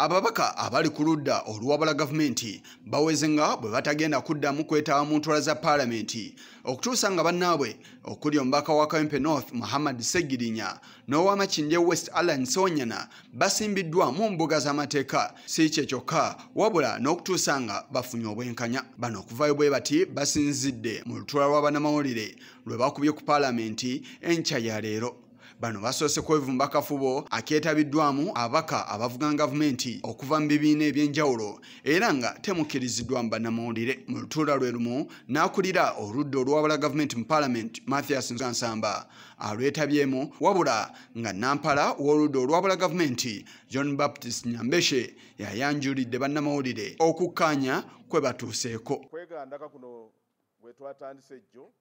Ababaka abali ku ludda oluwabula gavumenti baweze nga bwe batagenda kuddamu kwetaba mu ntuula za paalamenti okutuusa nga bannaabwe okuli omubaka wa Kawempe North Muhammad Ssegirinya n'owa Makindye West Allan Ssewanyana basimbiddwa mu mbuga z'amateeka. Si kye kyokka, wabula n'okutuusa nga bafunye obwenkanya. Bano okuvaayo bwe bati basinzidde mu lutuula lwa bannamawulire lwe bakubye ku paalamenti enkya ya leero. Bano basoose kwevumba kafubo akeetabiddwamu ababaka abavuga gavumenti okuva mu bibiina ebyenjawulo era nga temukkiriziddwa mu bannamawulire. Mu lutuula lwe lumu n'akulira oludda oluwabula gavumenti mu paalamenti Mathias Nsamba alwetabyemu, wabula nga nampala w'oludda oluwabula gavumenti John Baptist Nyambeshe yayanjulidde bannamawulire okukkaanya kwe batuuseeko. Kwegandaka kuno bwe twatandise ejjo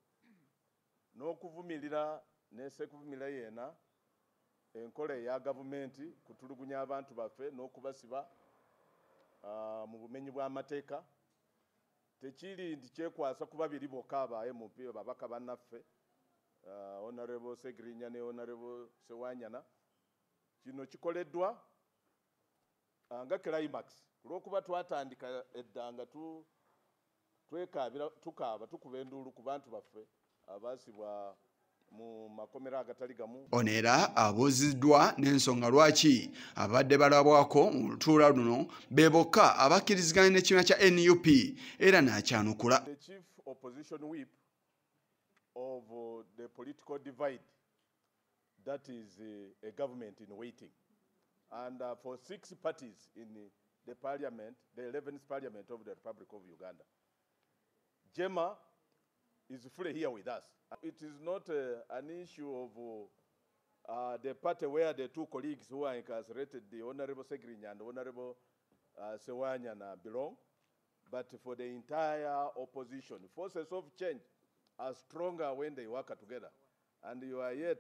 n'okuvumirira nesekuvumirira yena enkola eya gavumenti kutulugunya abantu baffe n'okubasiba mu bumenyi bw'amateeka. Tekiri nti kyekwasa ku babiri bokka aba MP babaka bannaffe, Honorable Ssegirinya ne Honorable Ssewanyana. Kino kikoleddwa nga climax olw'okuba twatandika edda nga twekaabira, tukaaba, tukuba enduulu ku bantu baffe abasibwa mu makomera agatali gamu. Ono era abuuziddwa n'ensonga lwaki abadde balabwako mu lutuula luno be bokka abakkiriziganya n'ekibiina kya NUP era n'akyanukula. The chief opposition whip of the political divide that is a government in waiting, and for 6 parties in the parliament, the 11th parliament of the Republic of Uganda. JEEMA is fully here with us. It is not an issue of the party where the two colleagues who are incarcerated, the Honorable Ssegirinya and Honorable Ssewanyana, belong, but for the entire opposition. Forces of change are stronger when they work together, and you are yet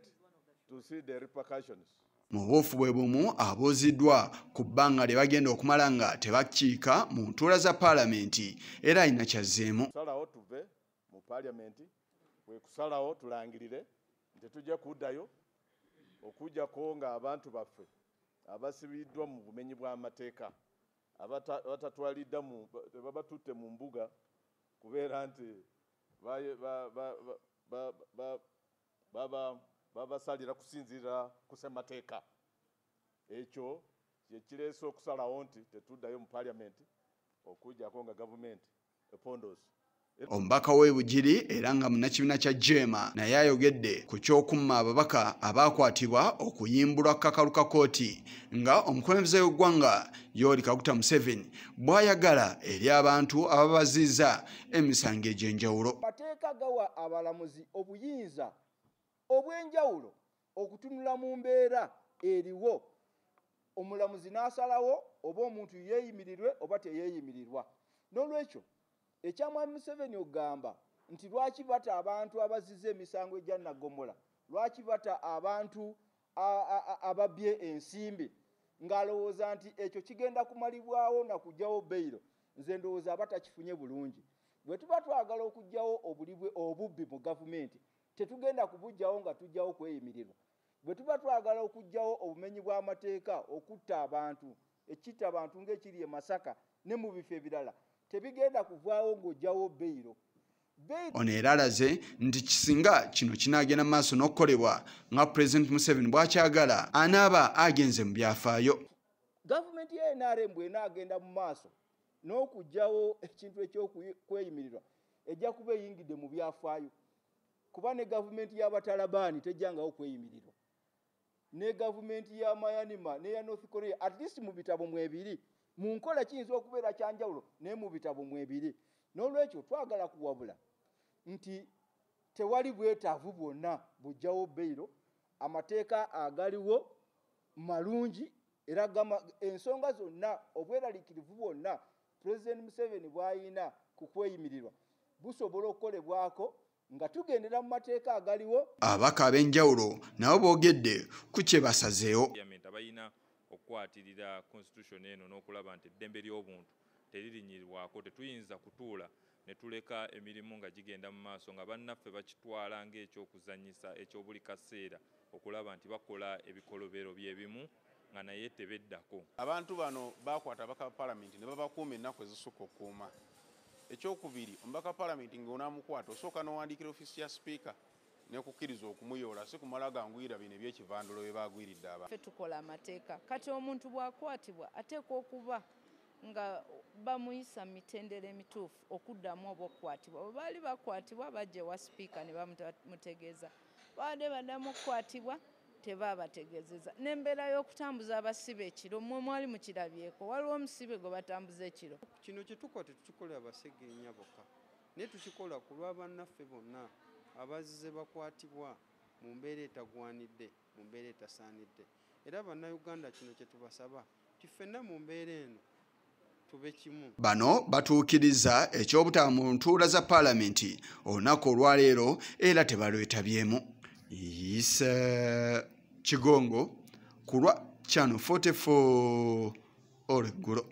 to see the repercussions. Mu buufu bwe bumu abuuziddwa ku bbanga lye bagenda okumala nga tebakiika mu ntuula za paalamenti era alina kyazzeemu. Kusalawo tuve mu paalamenti kwe kusalawo tulangirire nti tujja kuddayo okujjako ng'abantu baffe abasibiddwa mu bumenyi bw'amateeka abatatwalidda mu, tebabatutte mu mbuga kubeera nti babasalira kusinziira ku ssemateeka. Ekyo kye kireese okusalawo nti tetuddayo mu paalamenti okujjako nga gavumenti epondoose. Omubaka w'e Bugiri era nga munnakibiina kya JEEMA naye ayogedde ku ky'okumma ababaka abaakwatibwa okuyimbulwa ku kakalu ka kkooti nga omukulembeze w'eggwanga Yoweri Kaguta Museveni bw'ayagala eri abantu ababaziiza emisango egy'enjawulo. Amateeka gawa abalamuzi obuyinza obw'enjawulo okutunula mu mbeera eriwo, omulamuzi n'asalawo oba omuntu yeeyimirirwe oba teyeeyimirirwa. N'olwekyo ekya Mwami Museveni okugamba nti lwaki bata abantu abazize emisango egya Naggomola, lwaki bata abantu ababbye ensimbi, ng'alowooza nti ekyo kigenda kumalibwawo na kuggyawo beyiro, nze ndowooza aba takifunye bulungi. Bwe tuba twagala okuggyawo obulibwe obubbi mu gavumenti, tetugenda kubuggyawo nga tuggyawo kweyimirirwa. Bwe tuba twagala okuggyawo obumenyi bw'amateeka, okutta abantu, ekitta abantu ng'ekiri e Masaka ne mu bifo ebirala, tebigenda kuvaawo ng'oggyawo beyiro. Ono era alaze nti kisinga kino kinaagenda mu maaso n'okukolebwa nga Pulezidenti Museveni bw'akyagala anaaba agenze mu byafaayo. Gavumenti ya NRM bw'enaagenda mu maaso n'okuggyawo ekintu eky'okweyimirirwa, ejja kuba eyingidde mu byafaayo, kuba ne gavumenti y'Abatalabaani tejjangawo kweyimirirwa, ne gavumenti ya Myanmar n'eya North Korea, at least mu bitabo mwebiri. Mu nkola kiyinza okubeera kya njawulo naye mu bitabo mwebiri. N'olwekyo twagala kuwabula nti tewali bwetaavu bwonna buggyawo beyiro, amateeka agaliwo malungi era ensonga zonna, obweraliikirivu bwonna Pulezidenti Museveni bw'alina ku kweyimirirwa busobola okukolebwako nga tugendera mu mateeka agaliwo. Ababaka ab'enjawulo nabo boogedde ku kye basazeewo. Abalina okukwatirira constitution eno n'okulaba nti eddembe ly'obuntu teririnyirwako, tetuyinza kutuula ne tuleka emirimu nga gigenda mu maaso nga bannaffe bakitwala ng'ekyokuzannyisa eky'obuli kaseera okulaba nti bakola ebikolobero bye bimu nga naye tebeddako. Abantu bano bakwata ababaka ba palamenti ne babakuuma ennaku ezisukka okukuuma. Ekyokubiri, omubaka wa palamenti ng'onaamukwata osooka n'owandiikira ofiisi ya sipiika nekukkiriza okumuyoola, si kumala gangwira bino ebyekivandulo bye bagwiridde abantu. Ffe tukola amateeka, kati omuntu bw'akwatibwa ateekwa okuba nga bamuyisa mu mitendera emituufu okuddamu oba okukwatibwa. Bwe baali bakwatibwa bajja ewa sipiika ne bamutegeeza, babadde baddamu okukwatibwa tebaabategeezeza. N'embeera y'okutambuza abasibe ekiro, mmwe mwali mukirabyeko, waliwo omusibe gwe batambuza ekiro. Kino kye tukola tetukikolera Bassegirinya bokka, naye tukikola ku lwa bannaffe bonna abazze bakwatibwa mu mbeera etagwanidde, mu mbeera etasaanidde. Era Bannayuganda kino kye tubasaba ti ffenna mu mbeera eno tube kimu. Bano batuukiriza ekyobutaba mu ntuula za paalamenti olunaku olwaleero era tebalwetabyemu. Isa Kigongo ku lwa Channel 44 olweggulo.